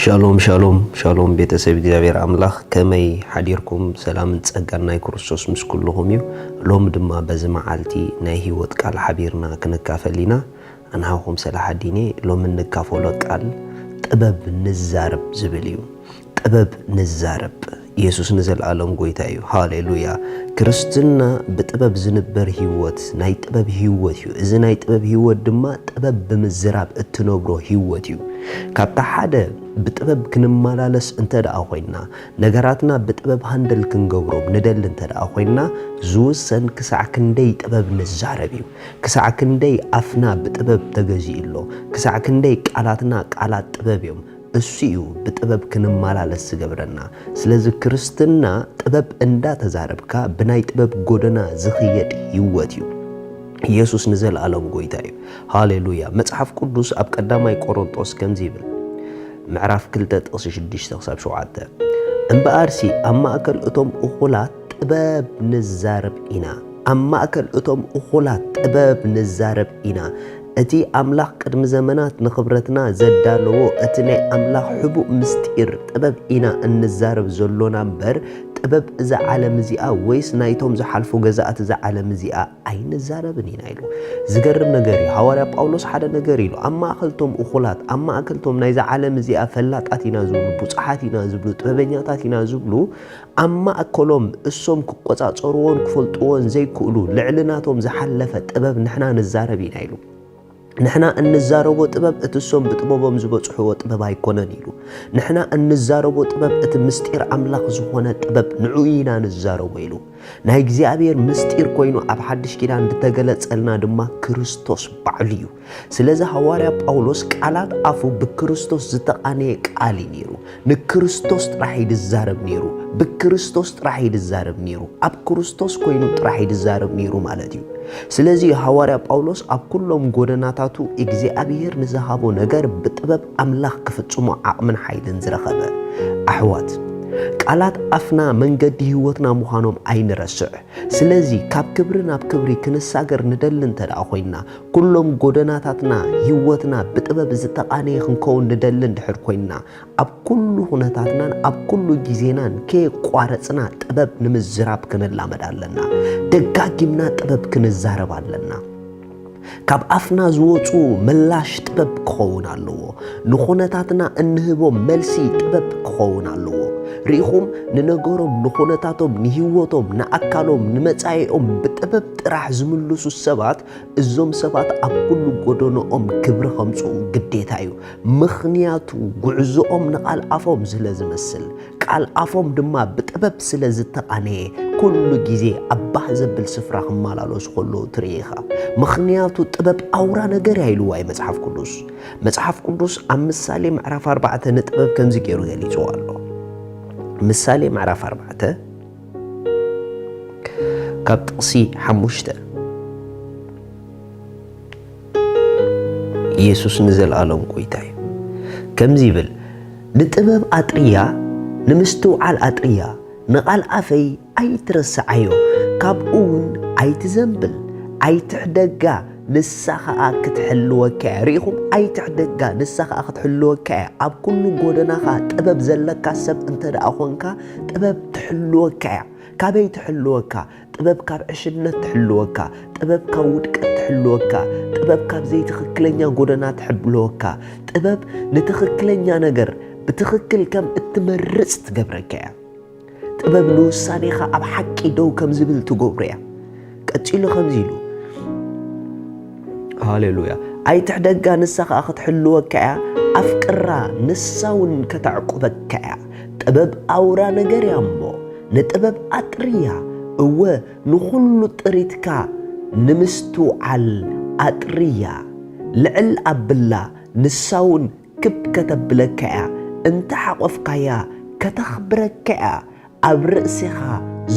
ሻሎም ሻሎም ሻሎም፣ ቤተሰብ እግዚኣብሔር ኣምላኽ፣ ከመይ ሓዲርኩም? ሰላምን ጸጋን ናይ ክርስቶስ ምስ ኩልኹም እዩ። ሎሚ ድማ በዚ መዓልቲ ናይ ህይወት ቃል ሓቢርና ክንካፈል ኢና። ኣንሃኹም ሰላሓዲን እየ። ሎሚ እንካፈሎ ቃል ጥበብ ንዛረብ ዝብል እዩ። ጥበብ ንዛረብ። ኢየሱስ ንዘለኣለም ጎይታ እዩ። ሃሌሉያ። ክርስትና ብጥበብ ዝንበር ህይወት ናይ ጥበብ ህይወት እዩ። እዚ ናይ ጥበብ ህይወት ድማ ጥበብ ብምዝራብ እትነብሮ ህይወት እዩ። ካብታ ሓደ ብጥበብ ክንመላለስ እንተ ደኣ ኮይንና፣ ነገራትና ብጥበብ ሃንደል ክንገብሮም ንደሊ እንተ ደኣ ኮይንና፣ ዝውሰን ክሳዕ ክንደይ ጥበብ ንዛረብ እዩ። ክሳዕ ክንደይ ኣፍና ብጥበብ ተገዚኡ ኣሎ። ክሳዕ ክንደይ ቃላትና ቃላት ጥበብ እዮም። እሱ እዩ ብጥበብ ክንመላለስ ዝገብረና። ስለዚ ክርስትና ጥበብ እንዳተዛረብካ ብናይ ጥበብ ጎደና ዝኽየድ ህይወት እዩ። ኢየሱስ ንዘለኣለም ጎይታ እዩ። ሃሌሉያ። መጽሓፍ ቅዱስ ኣብ ቀዳማይ ቆሮንጦስ ከምዚ ይብል፣ ምዕራፍ ክልተ ጥቕሲ ሽዱሽተ ክሳብ ሸውዓተ፣ እምበኣርሲ ኣብ ማእከል እቶም እኹላት ጥበብ ንዛረብ ኢና። ኣብ ማእከል እቶም እኹላት ጥበብ ንዛረብ ኢና። እቲ ኣምላኽ ቅድሚ ዘመናት ንኽብረትና ዘዳለዎ እቲ ናይ ኣምላኽ ሕቡእ ምስጢር ጥበብ ኢና እንዛረብ ዘሎና እምበር፣ ጥበብ እዛ ዓለም እዚኣ ወይስ ናይቶም ዝሓልፉ ገዛእቲ እዛ ዓለም እዚኣ ኣይንዛረብን ኢና ኢሉ። ዝገርም ነገር እዩ። ሃዋርያ ጳውሎስ ሓደ ነገር ኢሉ፣ ኣብ ማእከልቶም እኹላት፣ ኣብ ማእከልቶም ናይዛ ዓለም እዚኣ ፈላጣት ኢና ዝብሉ፣ ቡጽሓት ኢና ዝብሉ፣ ጥበበኛታት ኢና ዝብሉ፣ ኣብ ማእከሎም እሶም ክቆጻጸርዎን ክፈልጥዎን ዘይክእሉ ልዕሊ ናቶም ዝሓለፈ ጥበብ ንሕና ንዛረብ ኢና ኢሉ። ንሕና እንዛረቦ ጥበብ እቲ እሶም ብጥበቦም ዝበጽሕዎ ጥበብ ኣይኮነን ኢሉ። ንሕና እንዛረቦ ጥበብ እቲ ምስጢር ኣምላኽ ዝኾነ ጥበብ ንዕኡ ኢና ንዛረቦ ኢሉ። ናይ እግዚኣብሔር ምስጢር ኮይኑ ኣብ ሓድሽ ኪዳን ዝተገለጸልና ድማ ክርስቶስ ባዕሉ እዩ። ስለዚ ሃዋርያ ጳውሎስ ቃላት ኣፉ ብክርስቶስ ዝተቓነየ ቃል እዩ ነይሩ። ንክርስቶስ ጥራሕ እዩ ዝዛረብ ነይሩ። ብክርስቶስ ጥራሕ እዩ ዝዛረብ ነይሩ። ኣብ ክርስቶስ ኮይኑ ጥራሕ እዩ ዝዛረብ ነይሩ ማለት እዩ። ስለዚ ሃዋርያ ጳውሎስ ኣብ ኩሎም ጎደናታቱ እግዚኣብሔር ንዝሃቦ ነገር ብጥበብ ኣምላኽ ክፍጽሞ ዓቕምን ሓይልን ዝረኸበ። ኣሕዋት፣ ቃላት ኣፍና መንገዲ ህይወትና ምዃኖም ኣይንረስዕ። ስለዚ ካብ ክብሪ ናብ ክብሪ ክንሳገር ንደሊ እንተ ደኣ ኮይንና፣ ኩሎም ጎደናታትና ህይወትና ብጥበብ ዝተቓነየ ክንከውን ንደሊ እንድሕር ኮይንና፣ ኣብ ኩሉ ኩነታትናን ኣብ ኩሉ ግዜናን ከየቋረጽና ጥበብ ንምዝራብ ክንላመድ ኣለና። ደጋጊምና ጥበብ ክንዛረብ ኣለና። ካብ ኣፍና ዝወጹ ምላሽ ጥበብ ክኸውን ኣለዎ። ንኹነታትና እንህቦ መልሲ ጥበብ ክኸውን ኣለዎ። ርኢኹም፣ ንነገሮም፣ ንኹነታቶም፣ ንህይወቶም፣ ንኣካሎም፣ ንመጻኢኦም ብጥበብ ጥራሕ ዝምልሱ ሰባት፣ እዞም ሰባት ኣብ ኩሉ ጎደኖኦም ክብሪ ከምጽኡ ግዴታ እዩ። ምኽንያቱ ጉዕዞኦም ንቓል ኣፎም ስለ ዝመስል፣ ቃል ኣፎም ድማ ብጥበብ ስለ ዝተቓነየ፣ ኩሉ ግዜ ኣብ ባህ ዘብል ስፍራ ክመላለሱ ከለዉ ትርኢ ኢኻ። ምኽንያቱ ጥበብ ኣውራ ነገር እያ ኢልዋ እዩ መጽሓፍ ቅዱስ። መጽሓፍ ቅዱስ ኣብ ምሳሌ ምዕራፍ ኣርባዕተ ንጥበብ ከምዚ ገይሩ ገሊጽዋ ኣሎ። ምሳሌ ምዕራፍ ኣርባዕተ ካብ ጥቕሲ ሓሙሽተ፣ ኢየሱስ ንዘለኣለም ጎይታ እዩ። ከምዚ ይብል፣ ንጥበብ ኣጥርያ፣ ንምስትውዓል ኣጥርያ፣ ንቓል ኣፈይ ኣይትረስዓዮ፣ ካብኡ እውን ኣይትዘንብል፣ ኣይትሕደጋ፣ ንሳ ኸኣ ክትሕልወካ እያ። ርኢኹም፣ ኣይትሕደጋ፣ ንሳ ኸኣ ክትሕልወካ እያ። ኣብ ኩሉ ጎደናኻ ጥበብ ዘለካ ሰብ እንተ ደኣ ኾንካ፣ ጥበብ ትሕልወካ እያ። ካበይ ትሕልወካ? ጥበብ ካብ ዕሽነት ትሕልወካ። ጥበብ ካብ ውድቀት ትሕልወካ። ጥበብ ካብ ዘይትኽክለኛ ጎደና ትሕልወካ። ጥበብ ንትኽክለኛ ነገር ብትኽክል ከም እትመርጽ ትገብረካ እያ። ጥበብ ንውሳኔኻ ኣብ ሓቂ ደው ከም ዝብል ትገብሮ እያ። ቀጺሉ ከምዚ ኢሉ፣ ሃሌሉያ፣ ኣይትሕደጋ፣ ንሳ ኸኣ ክትሕልወካ እያ። ኣፍቅራ፣ ንሳ እውን ከተዕቁበካ እያ። ጥበብ ኣውራ ነገር እያ እሞ፣ ንጥበብ ኣጥርያ። እወ፣ ንኹሉ ጥሪትካ ንምስትውዓል ኣጥርያ። ልዕል ኣብላ፣ ንሳ እውን ክብ ከተብለካ እያ። እንተ ሓቖፍካያ፣ ከተኽብረካ እያ። ኣብ ርእስኻ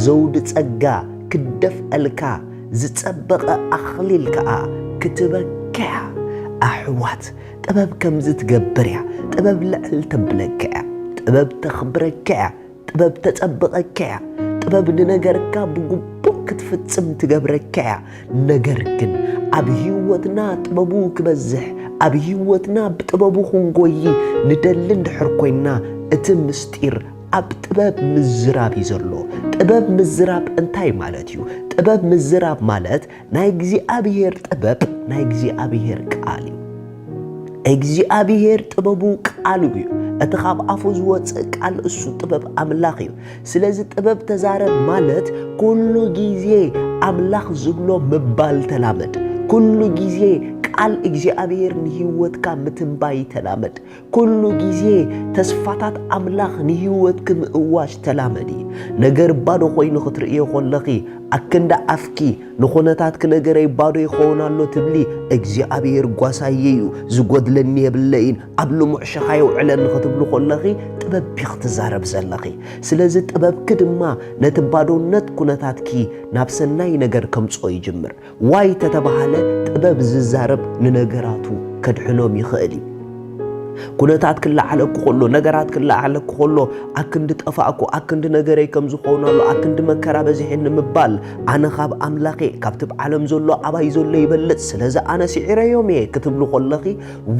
ዘውዲ ጸጋ ክደፍኣልካ፣ ዝጸበቐ ኣኽሊል ከኣ ክትበካ እያ። ኣሕዋት፣ ጥበብ ከምዚ ትገብር እያ። ጥበብ ልዕል ተብለካ እያ። ጥበብ ተኽብረካ እያ። ጥበብ ተጸብቐካ እያ። ጥበብ ንነገርካ ብግቡእ ክትፍጽም ትገብረካ እያ። ነገር ግን ኣብ ህይወትና ጥበቡ ክበዝሕ፣ ኣብ ህይወትና ብጥበቡ ክንጎይ ንደሊ እንድሕር ኮይና፣ እቲ ምስጢር ኣብ ጥበብ ምዝራብ እዩ ዘሎ። ጥበብ ምዝራብ እንታይ ማለት እዩ? ጥበብ ምዝራብ ማለት ናይ እግዚኣብሔር ጥበብ፣ ናይ እግዚኣብሔር ቃል እዩ። እግዚኣብሔር ጥበቡ ቃሉ እዩ። እቲ ካብ ኣፉ ዝወፅእ ቃል እሱ ጥበብ ኣምላኽ እዩ። ስለዚ ጥበብ ተዛረብ ማለት ኩሉ ግዜ ኣምላኽ ዝብሎ ምባል ተላመድ። ኩሉ ግዜ ቃል እግዚኣብሔር ንህይወትካ ምትንባይ ተላመድ። ኩሉ ግዜ ተስፋታት ኣምላኽ ንህይወትኪ ምእዋጅ ተላመዲ። ነገር ባዶ ኮይኑ ክትርእዮ ከለኺ፣ ኣክንዲ ኣፍኪ ንኹነታትኪ ነገረይ ባዶ ይኸውን ኣሎ ትብሊ፣ እግዚኣብሔር ጓሳየ እዩ፣ ዝጎድለኒ የብለይን፣ ኣብ ልሙዕ ሸኻ የውዕለኒ ክትብሉ ከለኺ፣ ጥበብ ኢኺ ትዛረብ ዘለኺ። ስለዚ ጥበብኪ ድማ ነቲ ባዶነት ኩነታትኪ ናብ ሰናይ ነገር ከምጽኦ ይጅምር። ዋይ ተተባሃለ፣ ጥበብ ዝዛረብ ንነገራቱ ከድሕኖም ይኽእል እዩ። ኩነታት ክለዓለኩ ከሎ፣ ነገራት ክለዓለኩ ከሎ፣ ኣክንዲ ጠፋእኩ፣ ኣክንዲ ነገረይ ከም ዝኸውን ኣሎ፣ ኣክንዲ መከራ በዚሕኒ ምባል፣ ኣነ ካብ ኣምላኽ እየ፣ ካብቲ ኣብ ዓለም ዘሎ ኣባይ ዘሎ ይበልጽ፣ ስለዚ ኣነ ስዒረዮም እየ ክትብሉ ከለኺ፣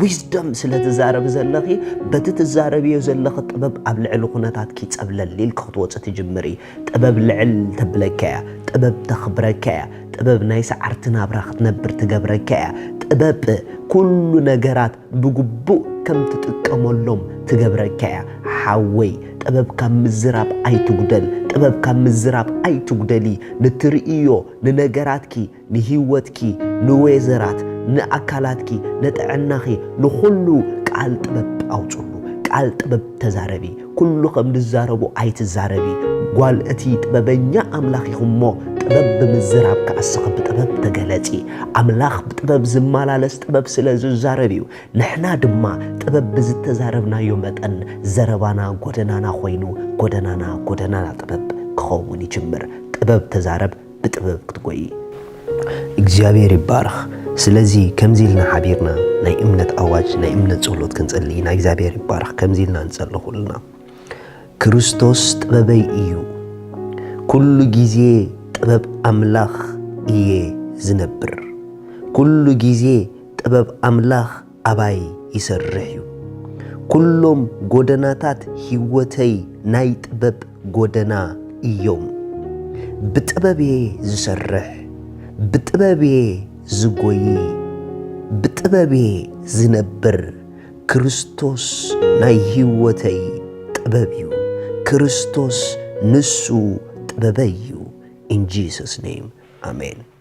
ዊዝደም ስለ ትዛረቢ ዘለኺ፣ በቲ ትዛረብዮ ዘለኺ ጥበብ ኣብ ልዕሊ ኩነታትኪ ጸብለል ኢልኪ ክትወጺ ትጅምሪ። ጥበብ ልዕል ተብለካ እያ። ጥበብ ተኽብረካ እያ። ጥበብ ናይ ሰዓርቲ ናብራ ክትነብር ትገብረካ እያ። ጥበብ ኩሉ ነገራት ብግቡእ ከም ትጥቀመሎም ትገብረካ እያ። ሓወይ፣ ጥበብ ካብ ምዝራብ ኣይትጉደል። ጥበብ ካብ ምዝራብ ኣይትጉደሊ። ንትርእዮ፣ ንነገራትኪ፣ ንህይወትኪ፣ ንዌዘራት፣ ንኣካላትኪ፣ ንጥዕናኺ፣ ንኹሉ ቃል ጥበብ ኣውጽሉ። ቃል ጥበብ ተዛረቢ። ኩሉ ከም ዝዛረቡ ኣይትዛረቢ። ጓል እቲ ጥበበኛ ኣምላኽ ኢኹ እሞ፣ ጥበብ ብምዝራብ ከኣ እስኺ ብጥበብ ተገለጺ። ኣምላኽ ብጥበብ ዝመላለስ ጥበብ ስለ ዝዛረብ እዩ። ንሕና ድማ ጥበብ ብዝተዛረብናዮ መጠን ዘረባና ጎደናና ኮይኑ፣ ጎደናና ጎደናና ጥበብ ክኸውን ይጅምር። ጥበብ ተዛረብ፣ ብጥበብ ክትጎዪ። እግዚኣብሔር ይባረኽ። ስለዚ ከምዚ ኢልና ሓቢርና ናይ እምነት ኣዋጅ፣ ናይ እምነት ጸሎት ክንጽሊ ኢና። እግዚኣብሔር ይባረኽ። ከምዚ ኢልና ንጸሊ ኩልና። ክርስቶስ ጥበበይ እዩ። ኩሉ ግዜ ጥበብ ኣምላኽ እየ ዝነብር። ኩሉ ግዜ ጥበብ ኣምላኽ ኣባይ ይሰርሕ እዩ። ኩሎም ጎደናታት ህይወተይ ናይ ጥበብ ጎደና እዮም። ብጥበብ እየ ዝሰርሕ፣ ብጥበብ እየ ዝጎዪ፣ ብጥበብ እየ ዝነብር። ክርስቶስ ናይ ህይወተይ ጥበብ እዩ። ክርስቶስ ንሱ ጥበበይ እዩ። In Jesus' name, ኣሜን።